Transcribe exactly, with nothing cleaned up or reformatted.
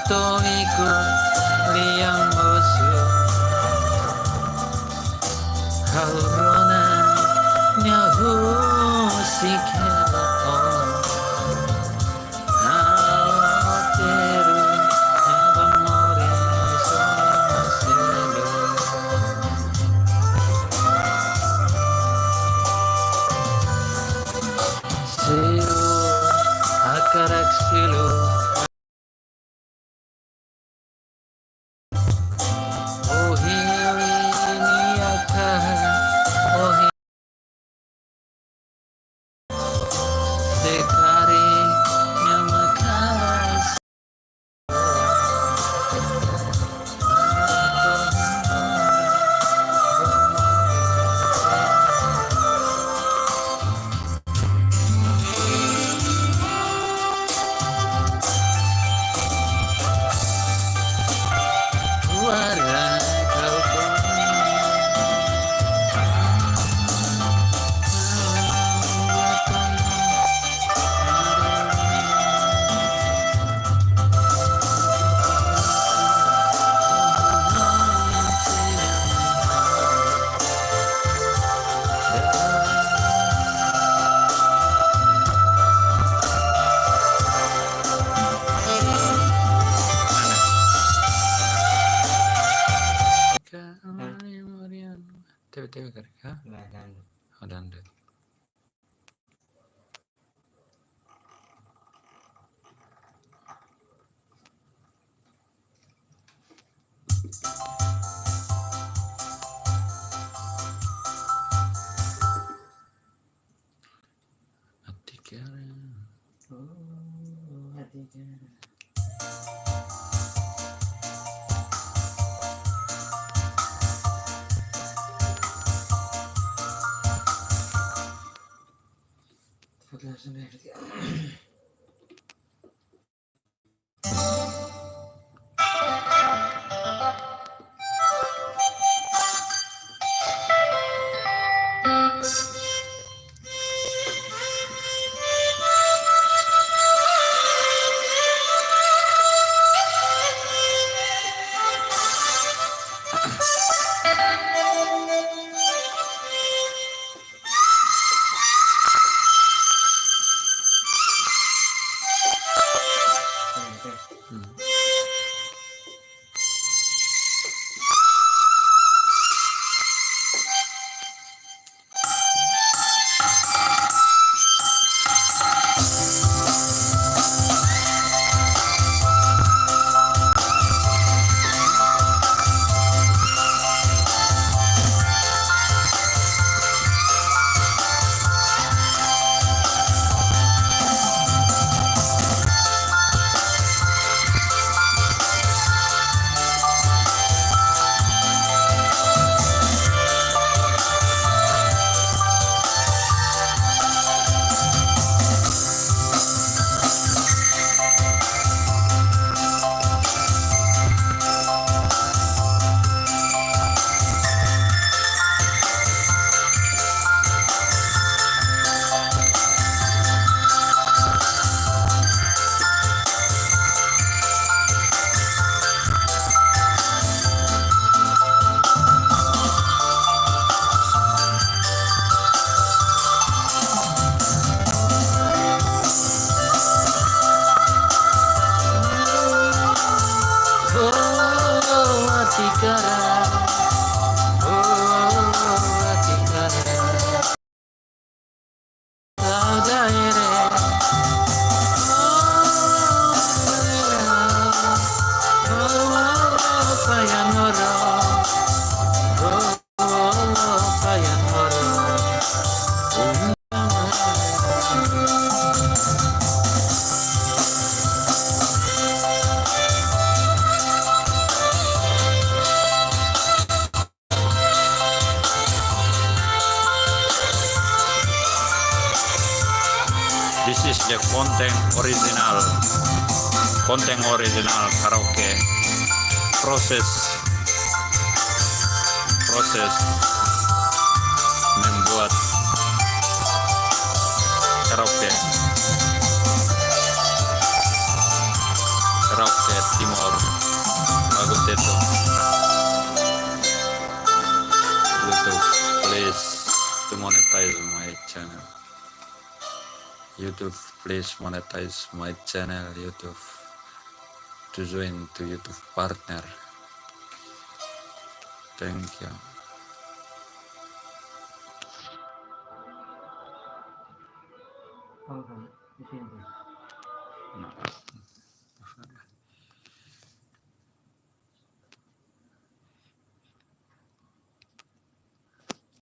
Tomiku lian mosu, ha'u rona nia husik hela ona. Ha'u terus nia ba moris ona selu. Selu, hakarak selu. Ohin nia kaer, ohin se karik nia mak halo. Tebe, tebe, karik, ha? Nah, dangdut. Oh, dangdut. Hati kara. Oh, hati kara. This is the content original, content original karaoke. Proses, proses membuat karaoke. Rap ke Timor. Lagu Teto. YouTube, please, to monetize my channel. YouTube, please monetize my channel, YouTube, to join to YouTube partner. Thank you.